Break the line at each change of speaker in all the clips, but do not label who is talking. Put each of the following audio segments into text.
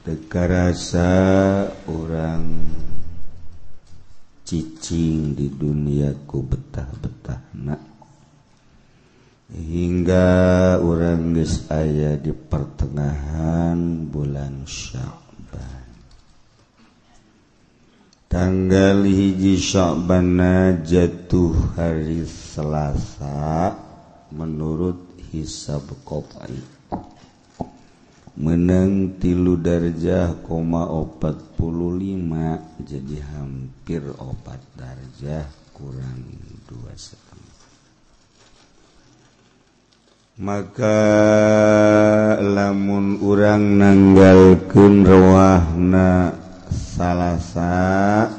Teu karasa urang cicing di dunia ku betah-betahna hingga urang geus aya di pertengahan bulan Sya'ban. Tanggal 1 Sya'ban jatuh hari Selasa menurut hisab qot'i, menang 3 darjah 0,45, jadi hampir 4 darjah kurang 2,5. Maka lamun urang nanggalkeun rawahna Salasa,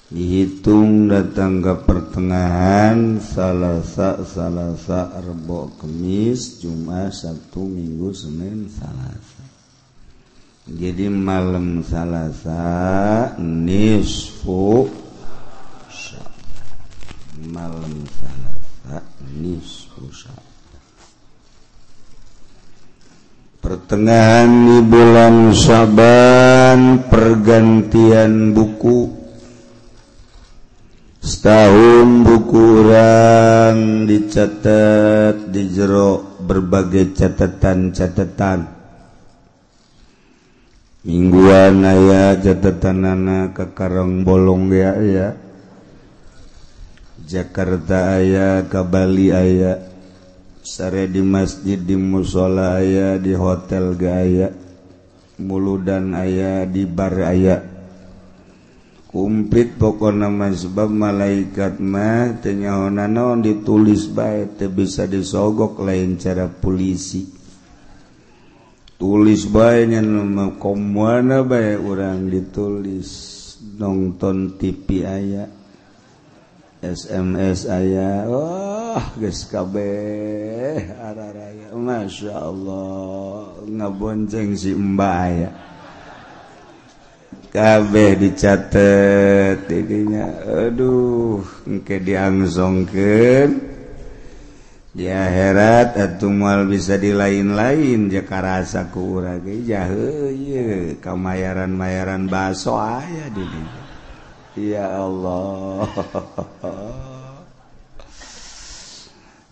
dihitung datang ke pertengahan Salasa, Salasa, Rebo, Kemis, Jumat, Sabtu, Minggu, Senin, Salasa. Jadi malam Salasa nisfu Sya'ban. Malam Salasa nisfu Sya'ban. Pertengahan di bulan Sya'ban pergantian buku. Setahun buku urang dicatat di jero berbagai catatan-catatan. Mingguan aya catatanana ka Karang Bolong ge aya, Jakarta aya, ka Bali aya, sare di masjid, di mushola aya, di hotel ge aya, muludan aya, di bar aya. Kumplit pokona mah, sebab malaikat mah teu nyaho naon ditulis bae, teu bisa disogok lain cara polisi. Tulis bae nya komoana bae urang ditulis, nonton TV aya, SMS aya, wah geus kabeh araraya. Masya Allah, ngabonceng si Mbak aya. Kabeh dicatet didinya, aduh engke diangsongkeun di akhirat atuh moal bisa di lain-lain ja karasa ku urang ge jaheuh ieu kamayaran-mayaran baso aya di dinya. Ya Allah.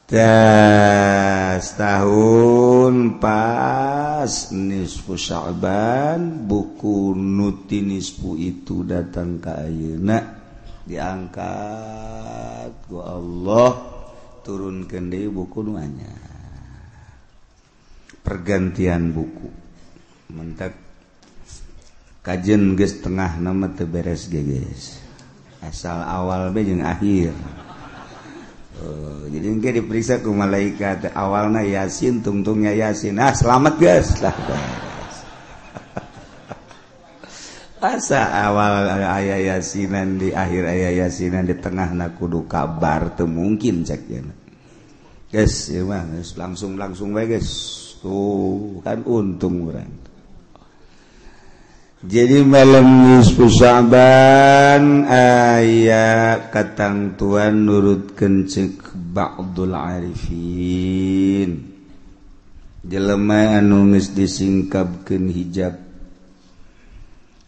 Tas tahun pas nisfu Sya'ban, buku nuti nisfu itu datang ka ayeuna diangkat ku Allah, turunkeun deui buku nu anyar. Pergantian buku. Mentak kajen geus tengah nama teu beres ge geus. Asal awal be jeung akhir. Oh, jadi engke diperiksa ku malaikat, awalna Yasin, tungtungnya Yasin. Ah, selamat guys lah. Asa awal aya Yasinan, di akhir aya Yasinan, di tengahna kudu kabar teu mungkin cek cenah. Guys, ieu mah geus langsung-langsung bae guys. Tuh, kan untung urang. Jadi malam nisfu Sya'ban aya katangtuan nurutkeun ceuk ba'dul arifin. Jelema anu geus disingkapkeun hijab,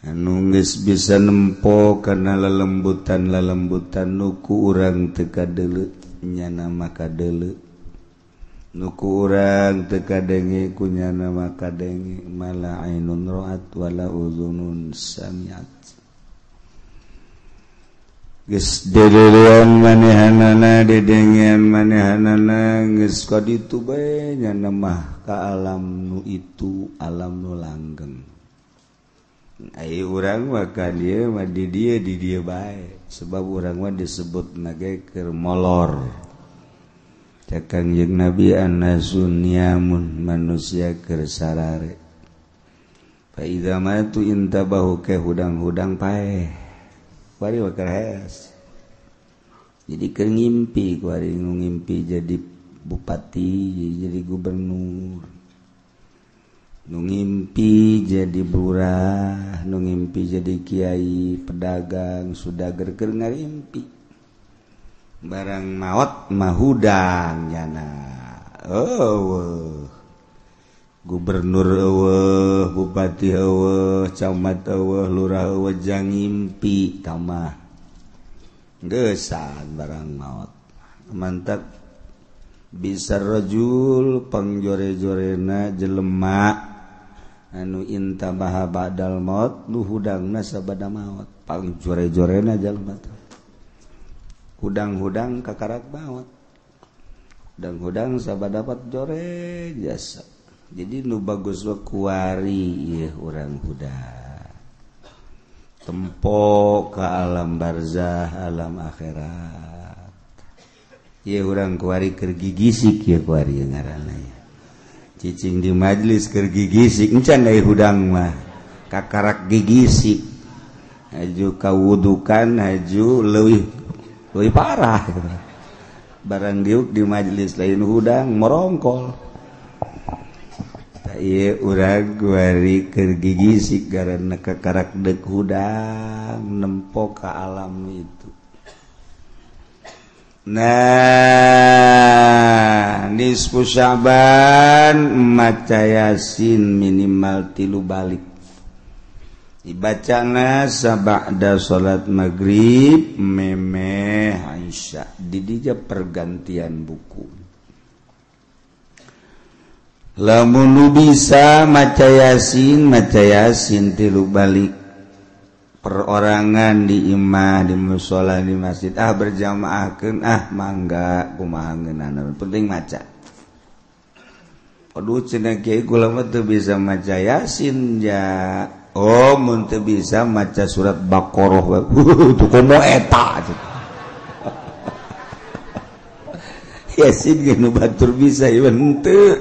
anu geus bisa nempo kana lelembutan-lelembutan nu ku urang teu kadeuleu, nyana mah kadeuleu. Nu ku urang teu kadenge ku nyana mah kadenge, mala ainun ra'at wala udhunun sami'at. Geus dedelean manehanana, dedengean manehanana, geus ka ditu bae nyana mah ka alam nu itu, alam nu langgeng. Ai urang mah ka dieu mah di dieu bae, sebab urang mah disebutna ge keur molor. Cek Kangjeng Nabi annasun niamun, manusia keur sarare. Fa idza matu intabahu, ke hudang-hudang paeh. Kuari mah keur hees. Jadi keur ngimpi, kuari ngimpi jadi bupati, jadi gubernur. Nu ngimpi jadi lurah, nu ngimpi jadi kiai, pedagang, sudager keur ngarimpi. Barang maot mahudang nyana. Oh, Gubernur eueuh, bupati eueuh, camat eueuh, lurah eueuh jang ngimpi tamah. Geusan barang maot. Mantap bisa rajul pangjore-jorena jelema anu intabaha ba'dal maut nu hudangna sabada maot. Pangjore-jorena jelema teh. Hudang-hudang kakarak maot. Hudang-hudang sabada dapat jore jasa. Jadi nu bagus wa kuari ieu urang hudang. Tempo ke alam barzah, alam akhirat. Ieu urang kuari keur gigisik ieu kuari ngaranna ya. Cicing di majlis keur gigisik encan deui hudang mah. Kakarak gigisik. Haju kawudukan haju leuwih leuwih parah. Barang diuk di majlis lain hudang merongkol. Ieu urang kuari keur gigisik karena kakarak deuk hudang nempo ka alam itu. Nah, nisfu Sya'ban maca Yasin minimal 3 balik. Dibacana sabada salat maghrib memeh Aisyah. Didija pergantian buku. Lamun nu bisa maca Yasin 3 balik. Perorangan di imah, di mushola, di masjid, ah berjamaahkeun, ah mangga kumaha ngeunana, penting maca. Aduh cenah kiai kula mah teu bisa maca Yasin ja. Oh mun teu bisa maca surat Baqarah tuh komo eta. Yasin ge nu batur bisa ieu henteu.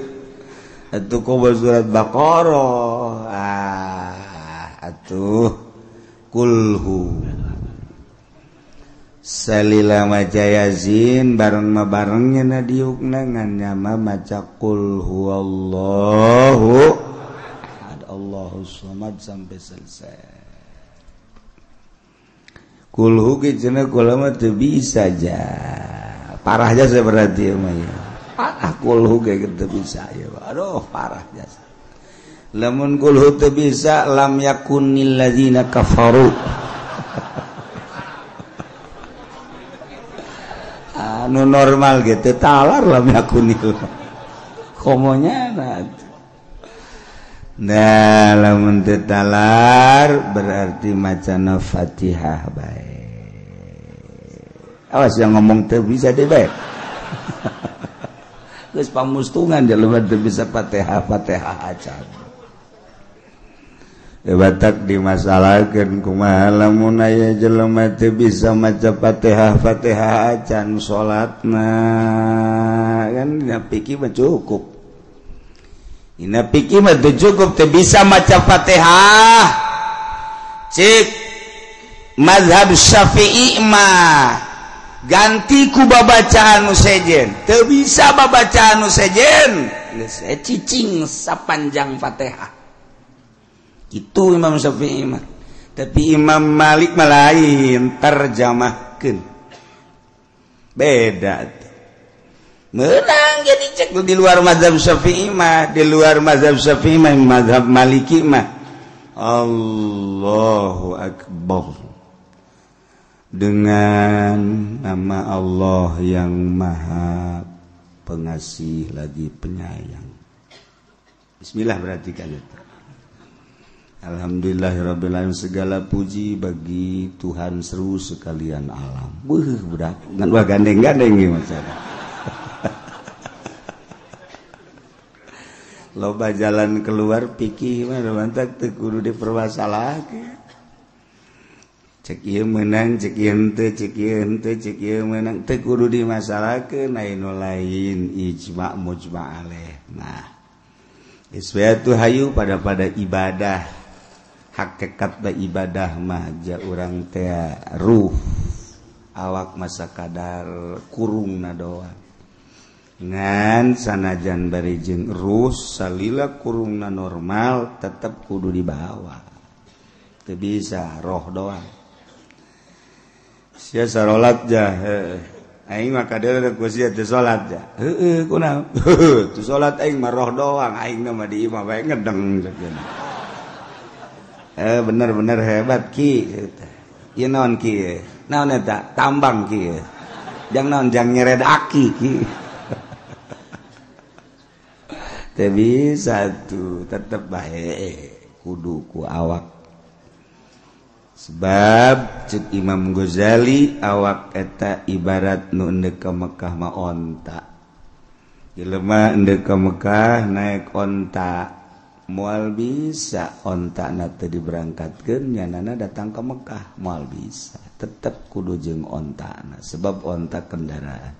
Atuh komo surat Baqarah. Ah atuh kulhu salila maca Yasin bareng ma barengnya na diukna ngan nyama maca qul huwallahu ahad Allahu samad sampai selesai. Kulhu ge cenah kula mah teu bisa ja. Parah jasa berarti mah ya. Parah kulhu ge teu bisa ya. Aduh parah jasa. Lamun kulhu teu bisa lam yakunil ladzina kafaru. Anu normal gitu talar lam yakunil. Komonya nah lamun teu talar berarti macana Fatihah bae. Awas yang ngomong teu bisa deh bae. Geus pamustungan jelema teu bisa Fatihah Fatihah acan. Batak dimasalahkeun kumaha lamun aya jelema teu bisa maca Fatihah Fatihah acan salatna kan dina fikih mah cukup. Dina fikih mah teu cukup teu bisa maca Fatihah. Cik mazhab Syafi'i mah ganti ku babacaan nu sejen. Teu bisa babacaan nu sejen geus cicing sapanjang Fatihah. Itu Imam Syafi'i mah. Tapi Imam Malik mah lain, terjemahkeun. Beda tuh. Menang jadi cek di luar mazhab Syafi'i mah, di luar mazhab Syafi'i mah, mazhab Maliki mah. Allahu Akbar. Dengan nama Allah yang Maha Pengasih lagi Penyayang. Bismillah berarti kan itu. Alhamdulillahirabbil alamin, segala puji bagi Tuhan seru sekalian alam. Weuh budak, ngan wah gandeng-gandeng ieu maca. Loba jalan keluar pikih mah mantak teu kudu dipermasalahkeun. Cek ieu meunang, cek ieu henteu, cek ieu henteu, cek ieu meunang, teu kudu dimasalahkeun anu lain ijma mujma alaih. Nah, iswatu hayu pada ibadah. Hakikat da ibadah mah ja urang teh ruh awak masa kadar kurungna doang. Ngan sanajan bari jeung ruh salila kurungna normal tetep kudu dibawa. Teu bisa roh doang. Sia sarolat ja Aing mah kadeuleu ku sia teu salat ja. Heueuh kunaon? Teu salat aing mah roh doang, aing mah di imah bae ngedeng sakieu. Bener-bener hebat ki. Ieu naon ki? Naon eta? Tambang ki. Jang naon jang nyered aki ki. Teu bisa tuh, tetep bae kudu ku awak. Sebab cek Imam Ghazali awak eta ibarat nu endek ka Mekah mah onta. Jelema endek ka Mekah naik onta, moal bisa ontana teu diberangkatkeun nyanana datang ke Mekah, moal bisa. Tetep kudu jeung ontana sebab onta kendaraan.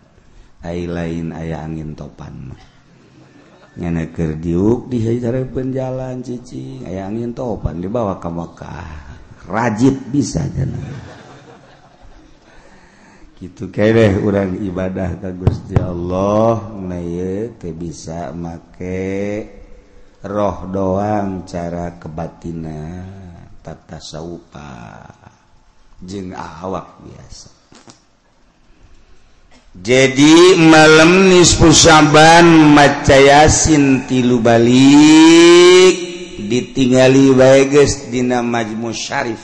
Ai lain aya angin topan mah. Nyana keur diuk di hareupeun jalan cicing, aya angin topan dibawa ka Mekah. Rajit bisa jana. Gitu kene urang ibadah ka Gusti Allah na ieu teu bisa make roh doang cara kebatinan tatasawufa jeung awak biasa. Jadi malam nisfu Syaban maca Yasin 3 balik ditinggali bae geus dina Majmu Syarif.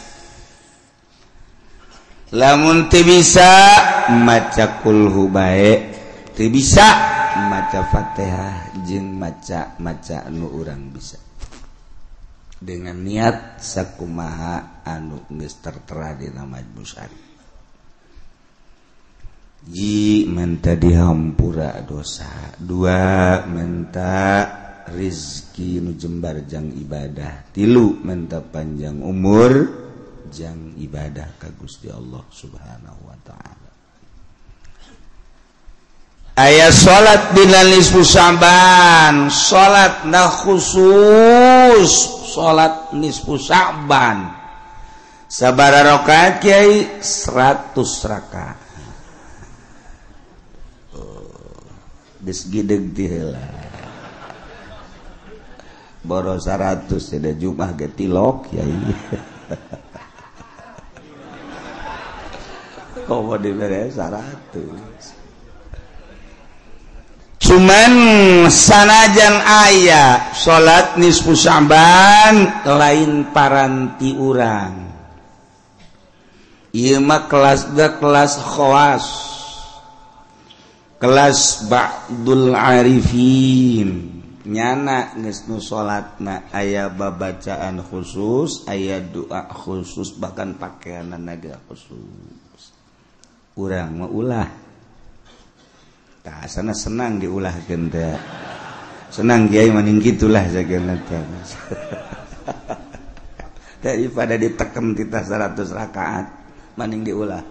Lamun teu bisa maca kulhu bae, teu bisa maca Fatihah jeung maca-maca anu urang bisa. Dengan niat sakumaha anu geus tertera dina Majmu Syarif. Ji menta dihampura dosa, dua menta rizki nu jembar jang ibadah, tilu menta panjang umur jang ibadah ka Gusti Allah Subhanahu wa taala. Aya salat dina nisfu Syaban, salat na khusus salat nisfu Syaban. Sabaraha rakaat kiai? 100 rakaat. Geus gideg ti heula. Boro 100 da Jumat ge tilok kiai. Komo dibere 100. Cuman sanajan aya salat nisfu Syaban lain paranti urang. Ieu mah kelas da kelas khawas. Kelas ba'dul arifin. Nyana geus nu salatna aya babacaan khusus, aya doa khusus, bahkan pakaianna ge khusus. Urang mah ulah. Tah sana senang diulahkeun teh. Senang kiai maning kitulah sageuna teh. Daripada ditekem kita 100 rakaat maning diulah.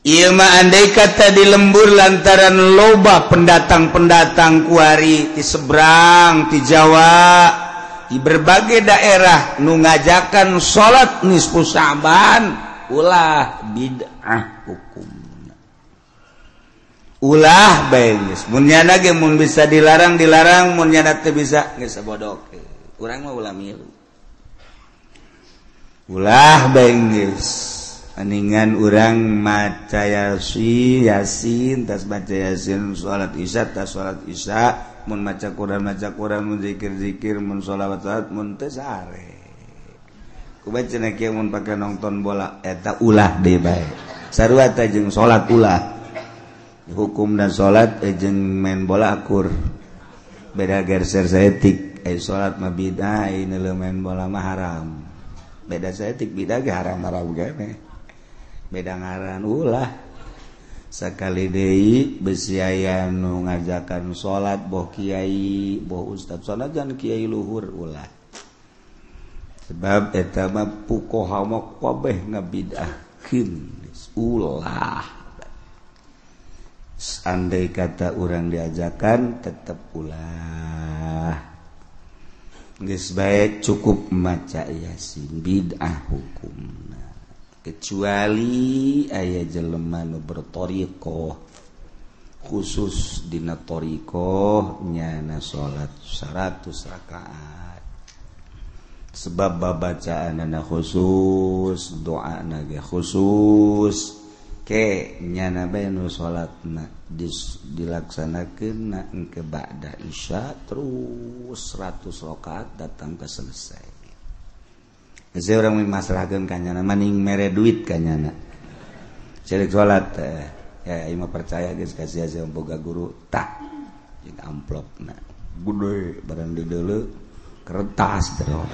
Ieu mah andai kata di lembur lantaran loba pendatang-pendatang kuari di seberang, di Jawa, di berbagai daerah nu ngajakan salat nisfu Syaban ulah bid'ah hukumna. Ulah bae geus. Mun nyana ge mun bisa dilarang dilarang, mun nyana teu bisa geus sabodoke. Urang mah ulah milu. Ulah bae geus. Aningan urang maca Yasin, tas baca Yasin salat Isya, tas salat Isya, mun maca Quran, mun zikir-zikir, mun sholawat salat, mun teu sare. Kumaha cenah kieu mun pake nonton bola eta ulah deui bae. Sarua teh jeung salat ulah. Hukumna salat jeung main bola akur. Beda geser saeutik, ai salat mah bidah, ai main bola mah haram. Beda saeutik bidah ge haram-haram ge. Beda ngaran ulah. Sakali deui besi aya nu ngajakan salat boh kiai boh ustad sanajan kiai luhur ulah. Sebab eta mah fuqaha mah kabeh ngabidahkeun ulah. Andai kata urang diajakan tetep ulah. Geus bae cukup maca Yasin bid'ah hukumna. Kecuali aya jelema nu berthariqah khusus dina thariqah nyana salat 100 rakaat. Sebab babacaanana khusus, doana ge khusus, Ke nyana bae nu salatna dilaksanakeun na engke ba'da isya terus 100 rakaat datang ke selesai. Geus urang masrahkeun ka nyana maning mere duit ka nyana. Cerik salat ya ieu mah percaya geus ka sia boga guru tah jeung amplopna gede barang dideuleu kertas terus.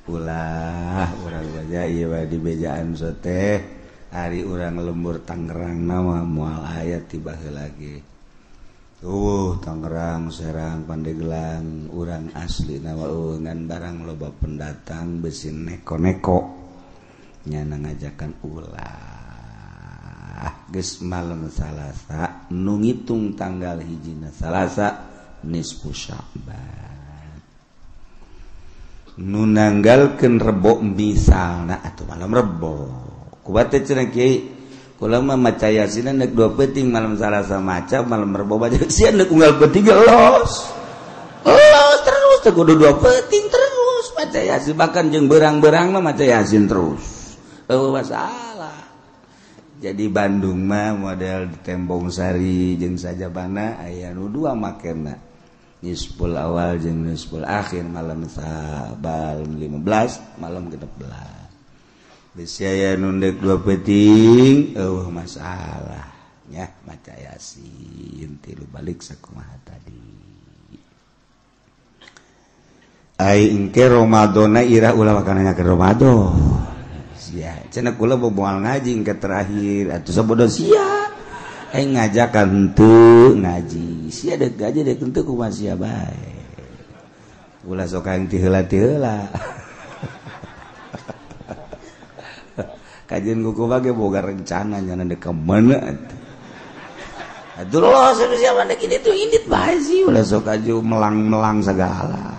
Ulah urang baja ieu bae di bejaan soteh ari urang lembur Tangerang nama moal aya ti baheula ge. Tangerang, Serang, Pandeglang urang asli nama ngan barang loba pendatang besi neko-neko nyana ngajakan ulah geus malam Salasa nu ngitung tanggal hijina Salasa nisfu Sya'ban nu nanggalkeun Rebo misalna atuh malam Rebo kuat teh cenah kiai kula mah maca yasinan deuk dua peuting malam Salasa maca malam Rebo baca sia deuk unggal peuting los los terus teh kudu dua peuting terus maca yasin bahkan jeung berang-berang mah maca yasin terus eueuh masalah. Jadi Bandung mah model Tembong Sari jeung sajabana aya nu dua makena nisful awal jeung nisful akhir malam sabal 15 malam 16 bisi aya nu deuk dua peuting eueuh masalah nya maca yasin tilu balik sakumaha tadi. Ai engke Ramadana irah ulah wakana ke Ramadan sia cenah kula moal ngaji engke terakhir atuh sabodo sia aing ngajakan henteu ngaji sia deuk gaji deuk henteu kumaha sia bae ulah sok aing ti heula-ti heula kajian kuku bage boga rencana nyana deuk ka mana atuh atuh los sia mah deuk ini tuh indit bae sih ulah sok aju melang-melang segala.